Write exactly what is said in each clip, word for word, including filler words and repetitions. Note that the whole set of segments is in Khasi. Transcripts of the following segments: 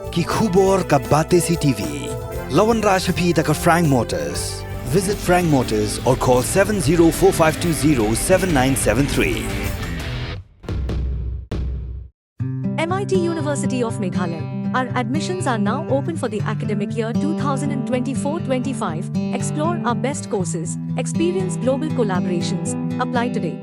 Ki khubor ka Batesi T V. La wanrah sha phi da ka Frank Motors. Visit Frank Motors or call seven zero four five two zero seven nine seven three. M I T University of Meghalaya. Our admissions are now open for the academic year two thousand twenty-four twenty-five. Explore our best courses, experience global collaborations. Apply today.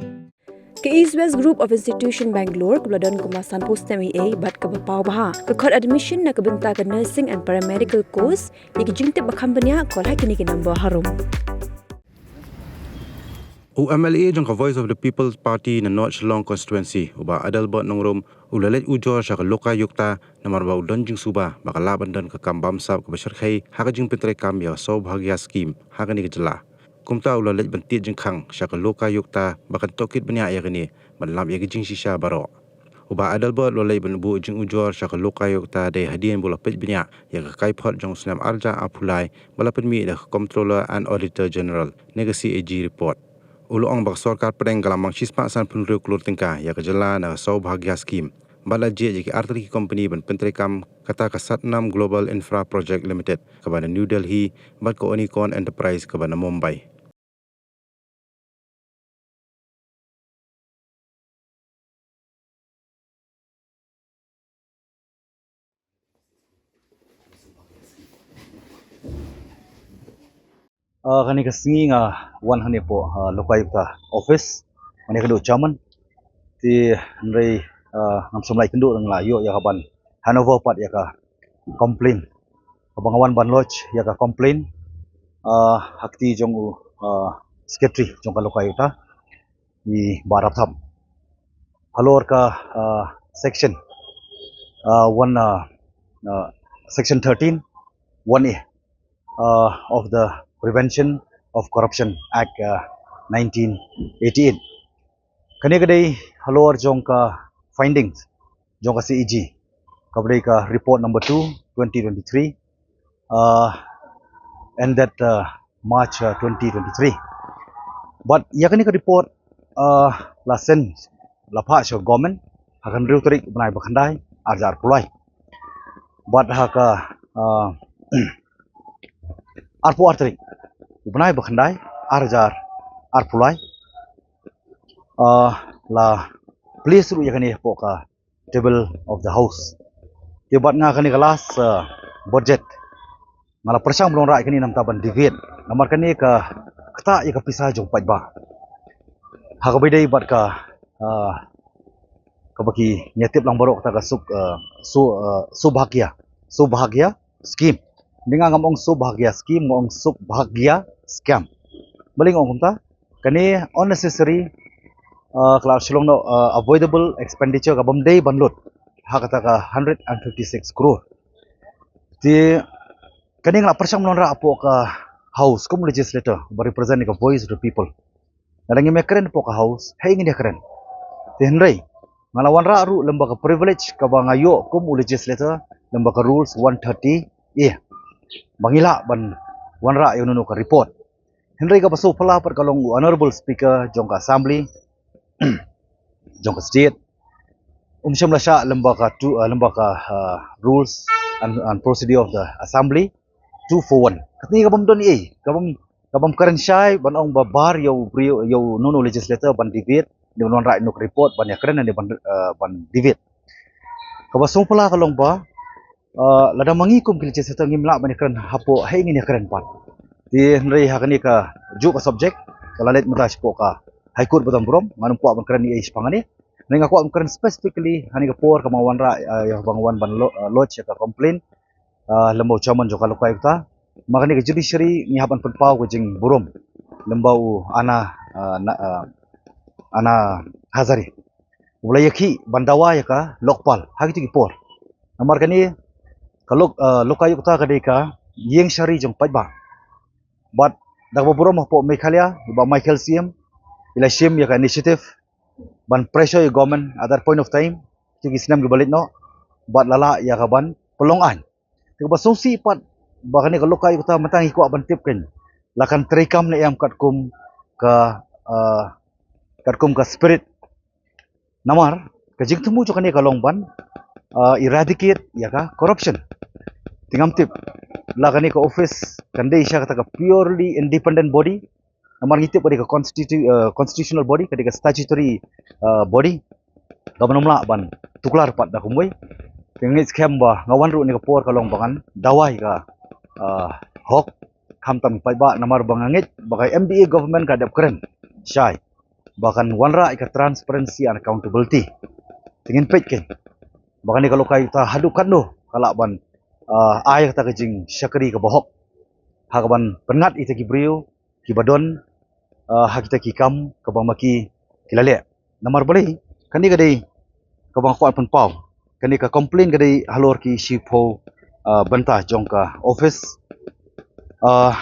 Ka East West Group of Institution Bangalore kaba la don kumba sanphew snem eiei bad kaba paw bha ka khot admission na ka bynta ka nursing and paramedical course. Ïa ki jingtip ba kham bniah, call ha kine ki number harum. U M L A jong ka Voice of the People Party na North Shillong Constituency, u Bah Adelbert Nongrum, u la leit ujor sha ka Lokayukta namar ba u don jingsuba ba ka lah ban don ka kam bamsap kaba shyrkhei ha ka jingpyntreikam ïa ka Saubhagya Scheme ha kane ka jylla. Kumta u la leit ban tied jingkhang sha ka Lokayukta ba kan tohkit bniah ïa kane ban lap ïa ka jingshisha baroh. U Bah Adelbert u la leit ban buh jingujor sha ka Lokayukta dei hadien ba u la peit bniah ïa ka kaiphod jong u snem arhajar arphew lai ba la pynmih da ka Comptroller and Auditor General ne ka C A G report. U la ong ba ka sorkar pdeng ka la mang shispah sanphew hynriew klur tyngka ïa ka jylla na ka Saubhagya Scheme bad la jied ïa ki artylli ki company ban pyntreikam, kata ka Satnam Global Infra Project Limited kaba na New Delhi bad ka Onikon Enterprise kaba na Mumbai. Ah, kane ka sngi nga wan hangne hapoh, ah, Lokayukta office, hangne ka dei u chairman. Te hynrei, ah, ngam shym la ïakynduh, nga la ïoh ïa ka ban handover pat ïa ka complaint. Kaba nga wan ban lodge ïa ka complaint, ah, ha kti jong u, ah, secretary jong ka Lokayukta, i Bah Rapthap. Halor ka, ah, section, ah, one, ah, ah, section thirteen, one A, ah, of the Prevention of Corruption Act, ah, nineteen eighty-eight. Kane ka dei halor jong ka findings jong ka C A G, kaba dei ka report number two, twenty twenty-three, uh, ended, uh, March, uh, twenty twenty-three. Bad ïa kane ka report, uh, la send, la phah sha government ha ka hynriew tarik u bnai ba khyndai, arhajar arphew lai. Bad ha ka, uh, arphew ar tarik u bnai ba khyndai, arhajar arphew lai, uh, la place ruh ïa kane hapoh ka table of the house. Te bad nga kane ka last, uh, budget, nga la pyrshang ban wanrah ïa kane namar ban deviate, namar kane ka ktah ïa ka pisa jong paidbah. Ha kaba ïadei bad ka, uh, kaba ki ïatip lang baroh kata ka sub, uh, su, uh, Saubhagya, Saubhagya scheme. Ni nga ngam ong Saubhagya scheme, nga ong Saubhagya scam. Balei nga ong kumta? Kane unnecessary, uh, ka la shlong noh, uh, avoidable expenditure kabym dei ban lut ha kata ka hundred and fifty-six crore. Te kane nga la pyrshang ban wanrah hapoh ka house kum legislator ba represent ïa ka voice of the people. Lada ngim ïakren hapoh ka house, haei ngin ïakren? Te hynrei nga la wanrah ruh lyngba ka privilege kaba nga ïoh kum u legislator, lyngba ka rules one thirty A, ba ngi lah ban wanrah ïa uno uno ka report. Hynrei kaba sngewphylla pat ka long u honorable speaker jong ka assembly, jong ka state, um shym la shah lyngba ka tu, uh, lyngba ka, uh, rules and, and procedure of the assembly two four one. Katni kabym don ei, kabym, kabym kren shai ban ong ba bar ïa u briew, ïa uno uno legislator ban deviate, ne ban wanrah ïa uno uno ka report ban ïakren ne ban, uh, ban deviate. Kaba sngewphylla ka long ba, uh, lada ma ngi kum ki legislator ngim lah ban ïakren hapoh, haei ngin ïakren pat? Te hynrei ha kane kajuh ka subject ka la leit mynta shapoh ka High Court ba don burom, ngam kwah ban kren ei ei shaphang kane. Hynrei nga kwah ban kren specifically ha kane ka por kaba nga wanrah, uh, ïa kaba nga wan ban lo-, uh, lodge ïa ka complaint, uh, lyngba u chairman jong ka Lokayukta. Namar kane ka judiciary ngi hap ban pynpaw ka jingburom lyngba u Anna, uh, na, uh, Anna Hazare, uba la ïakhih ban dawa ïa ka Lokpal ha kito ki por. Namar kane ka Lok-, uh, Lokayukta ka dei ka ïing shari jong paidbah. Bad da kaba burom hapoh Meghalaya, i Bah Michael C M i la shim ïa ka initiative ban pressure ïa government at that point of time, kito ki snem kiba leit noh, bad la lah ïa ka ban pynlong aiñ. Te kaba sngewsih pat ba kane ka Lokayukta mynta ngi kwah ban tip kein la kan treikam ne em katkum ka, uh, katkum ka spirit. Namar ka jingthmu jong kane ka long ban, uh, eradicate ïa ka corruption. Te ngam tip la kane ka office kan dei sha kata ka purely independent body, namar ngi tip ka dei ka constitu- uh, constitutional body, ka dei ka statutory uh, body kaba nym lah ban tuklar pat da kumwei. Te nga ngeit skhem ba nga wan ruh ha kane ka por ka long ba ngan dawa ïa ka uh, hok, khamtam pat ba namar ba nga ngeit ba ka M D A government ka dep kren shai ba kan wanrah ïa ka transparency and accountability. Te ngin peit keiñ ba kane ka Lokayukta haduh katno ka lah ban uh, ai kata ka jingshakri kaba hok ha kaban pynngat ïa kita ki briew kiba don uh, ha kita ki kam kaba ma ki ki la leh. Namar balei, kane ka dei kaba nga kwah pynpaw. Kane ka complaint ka dei halor ki shiphew uh, bynta jong ka office uh,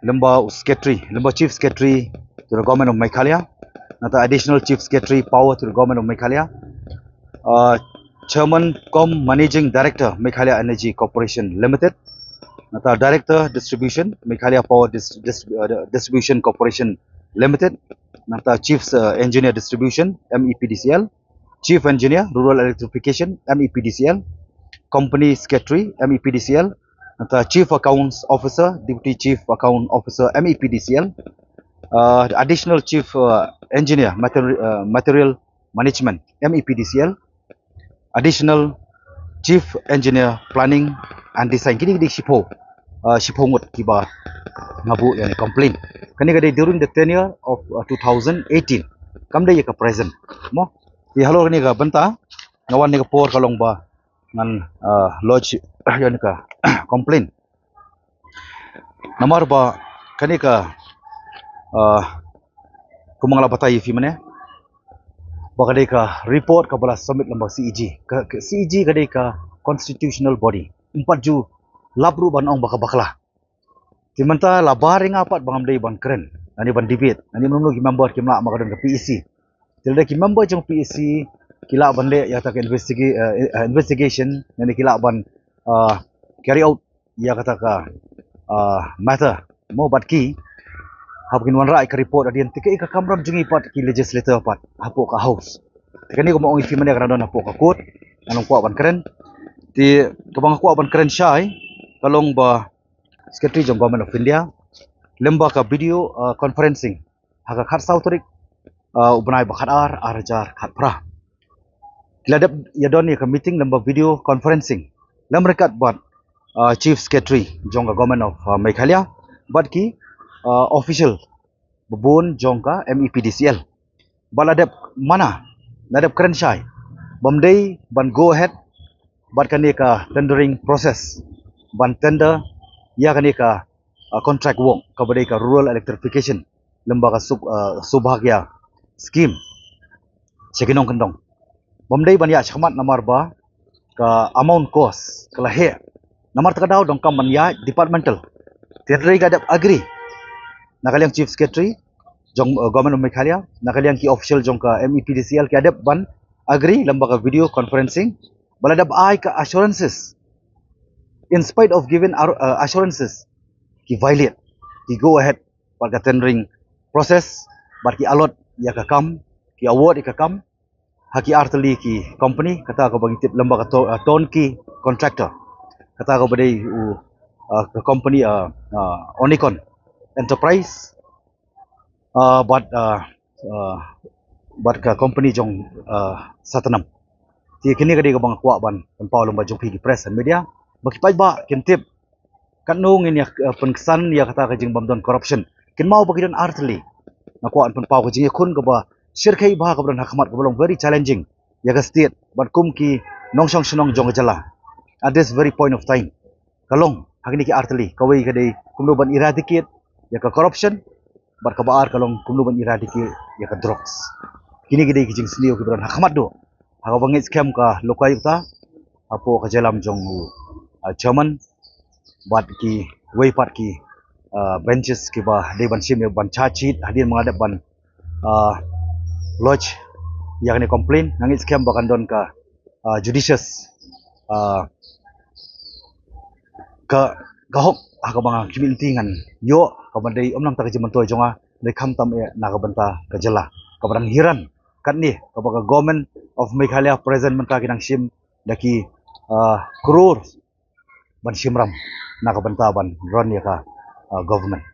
lyngba u secretary, lyngba chief secretary to the government of Meghalaya, nangta additional chief secretary power to the government of Meghalaya, uh, chairman cum managing director Meghalaya Energy Corporation Limited, nangta director distribution Meghalaya Power Dis- Dis- uh, Distribution Corporation Limited, nangta chief uh, engineer distribution M E P D C L, chief engineer rural electrification M E P D C L, company secretary M E P D C L, nangta chief accounts officer, deputy chief account officer M E P D C L, uh, additional chief uh, engineer material, uh, material management M E P D C L, additional chief engineer planning and design. Kine ki dei shiphew uh, shiphew ngut kiba nga buh ïa kane ka complaint. Kane ka dei during the tenure of uh, two thousand eighteen, kam dei ïa ka present mo. Te halor kane ka bynta nga wan ha kane ka por ka long ba ngan uh, lodge ïa kane ka complaint. Namar ba kane ka uh, kumba nga la batai ïa phi mynne ba ka dei ka report kaba la submit lyngba C A G. Ka, ka C A G ka dei ka constitutional body, ym pat ju lap ruh ban ong ba ka bakla. Te mynta la bar ïa nga pat ba ngam dei ban kren, ngan ïa ban debate, ngan ïa mynno ki member kim lah, ma ka don ka P A C. Te lada ki member jong P A C ki lah ban leh ïa kata ka investiga- uh, uh, investigation, ngan ïa ki lah ban uh, carry out ïa kata ka uh, matter mo bad ki hap kin wanrah ïa ka report hadien te ka ïa ka kamram jong ngi pat ki legislator pat hapoh ka house. Te kane kumba ong ïa phi mynne ka dang don hapoh ka court, ngan ym kwah ban kren. Te kaba nga kwah ban kren shai ka long ba secretary jong Government of India lyngba ka video uh, conferencing ha ka khatsaw tarik uh, u bnai ba khatar ar hajar khatphra. Ki la dep ïa don ïa ka meeting lyngba video conferencing lem ryngkat bad uh, chief secretary jong ka government of uh, Meghalaya bad ki uh, official babun jong ka M E P D C L. Ba la dep mana, la dep kren shai bam dei ban go ahead bad kane ka tendering process ban tender ïa kane ka uh, contract work kaba dei ka rural electrification lyngba ka sub, uh, Saubhagya scheme sha ki nongkyndong. Bam dei ban ïa shakhmat namar ba ka amount cost ka la heh. Namar ta ka daw dong kam ban ïa departmental. Te hynrei ka dep agree na ka liang chief secretary jong uh, government of Meghalaya, na ka liang ki official jong ka M E P D C L ki dep ban agree lyngba ka video conferencing. Ba la dep ai ka assurances. In spite of given ar- uh, assurances, ki violate, ki go ahead bad ka tendering process bad ki allot ïa ka kam, ki award ïa ka kam ha ki artylli ki company, kata kaba ngi tip lyngba ka to- uh, turnkey contractor, kata kaba dei u uh, ka company uh, uh, Onicon Enterprise uh, bad uh, uh, bad ka company jong uh, Satnam. Te kine ka dei kaba nga kwah ban pynpaw lyngba jong phi ki press and media ba ki paidbah kin tip katno ngin ïa uh, pynksan ïa kata ka jingbym don corruption. Kin maw ba ki don artylli. Nga kwah ban pynpaw ka jingïakhun kaba shyrkhei bha kaba don ha khmat kaba long very challenging ïa ka state bad kum ki nongshong shnong jong ka jylla at this very point of time. Ka long ha kine ki artylli, kawei ka dei kumno ban eradicate ïa ka corruption bad kaba ar ka long kumno ban eradicate ïa ka drugs. Kine ki dei ki jingsniew kiba don ha khmat duh ha kaba ngeit skhem ka Lokayukta hapoh ka jingïalam jong u uh, chairman bad kiwei pat ki uh, benches kiba dei ban shim ïa ban charge sheet hadien ba nga dep ban uh, lodge ïa kane complaint. Nga ngeit skhem ba kan don ka uh, judicious uh, ka ka hok ha kaba nga khmih lynti ngan ïoh kaba dei ym nang ta ka jingmyntoi jong nga, dei khamtam eh na ka bynta ka jylla kaba dang hiran katne kaba ka government of Meghalaya present mynta ki dang shim da ki uh, crore ban shim ram na ka bynta ban run ïa ka, uh, government.